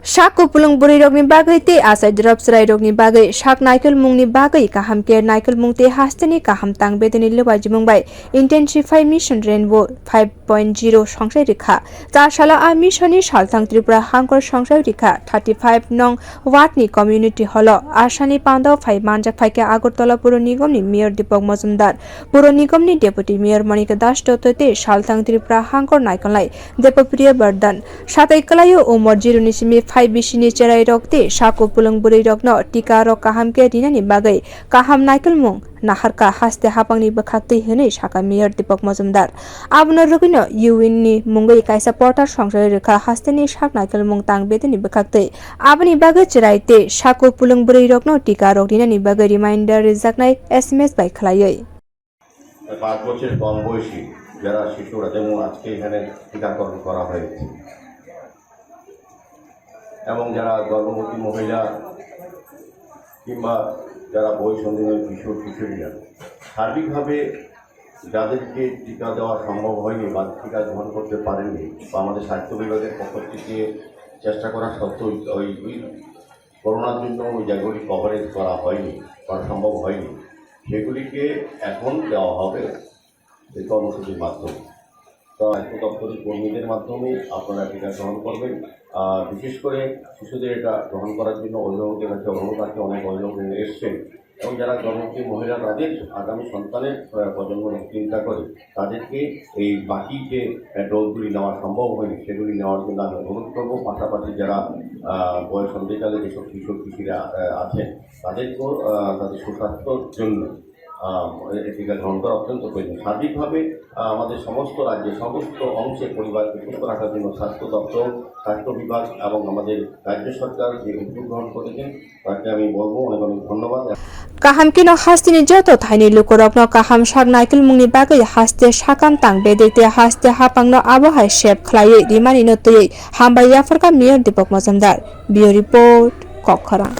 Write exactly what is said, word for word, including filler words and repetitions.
Sak kupulung bwrwi rokni bagwi tei achai drop chwrai rokni bagwi sak naikolmung ni bagwi kaham care naikolmung tei hasteni kaham tang bedeni lobajimung bai Intensify Mission Rainbow five point zero songsai rikha. Char salo a mission ni salthang Tripura hangkor songsai rikha thirty five nong ward ni community hall o. Asani pandao phai manjak phaikha Agartala Puro Nigom ni Mayor Deepak Majumdar, Puro Nigom ni Deputy Mayor Monika Das Dotto tei salthang Tripura hangkor naikolnai Debapriya Bardhan. Satai kwlaio umor zero ni simi phai bisi ni cherai rok tei sak kupulung bwrwi rokno tika rok kaham khe rinani bagwi kaham naikolmung naharkha haste hapangni bwkhaktwi hwnwi sakha Mayor Deepak Majumdar. Abono rwgwino U N ni mungwi kaisa portal songsai rwkha hasteni sak naikolmung tang bedeni bwkhaktwi. Aboni bagwi cherai tei sak kupulung bwrwi rokno tika rok rinani bagwi reminder rijaknai S M S bai khwlaiwi. পাঁচ বছর কম বয়সী যারা শিশুরা, যেমন আজকে এখানে টিকাকরণ করা হয়েছে, এবং যারা গর্ভবতী মহিলা কিংবা যারা বয়ঃসন্ধিহীন কিশোর কিশোরীরা, সার্বিকভাবে যাদেরকে টিকা দেওয়া সম্ভব হয়নি বা টিকা গ্রহণ করতে পারেননি, বা আমাদের স্বাস্থ্য বিভাগের পক্ষ থেকে চেষ্টা করা সত্ত্বেও ওই, ওই করোনার জন্য ওই জায়গাগুলি কভারেজ করা হয়নি, করা সম্ভব হয়নি, সেগুলিকে এখন দেওয়া হবে এই কর্মসূচির মাধ্যমে। তো স্বাস্থ্য দপ্তরের কর্মীদের মাধ্যমে আপনারা টিকা গ্রহণ করবেন। আর বিশেষ করে শিশুদের এটা গ্রহণ করার জন্য অভিভাবকদের কাছে অনুরোধ আছে, অনেক অভিভাবক এসছেন, এবং যারা গর্ভবতী মহিলা, তাদের আগামী সন্তানের, আহ, প্রজন্ম চিন্তা করে তাদেরকে এই বাকি যে, আহ, ডোজগুলি নেওয়া সম্ভব হয়নি, সেগুলি নেওয়ার জন্য আমি অনুরোধ করবো। পাশাপাশি যারা, আহ, বয়ঃসন্ধিকালে যেসব কিশোর কিশোরী, আহ, আছেন, তাদেরকেও, আহ, তাদের সুস্বাস্থ্যর জন্য, আহ, এই টিকা গ্রহণ করা অত্যন্ত প্রয়োজন। সার্বিকভাবে, আহ, আমাদের সমস্ত রাজ্যে, সমস্ত অংশে পরিবারকে সুস্থ রাখার জন্য স্বাস্থ্য দপ্তর, স্বাস্থ্য বিভাগ এবং আমাদের রাজ্য সরকার যে উদ্যোগ গ্রহণ করেছেন, তাকে আমি বলবো অনেক অনেক ধন্যবাদ। Kaham khe no hasteni joto thaini lukurokno kaham sak naikolmungni bagwi haste sakam tang bedek tei haste hapangno abo hai sep khlaiwi rimanino twiwi hambai yapharkha Mayor Deepak Majumdar. Bureau Report, Kokkhorang.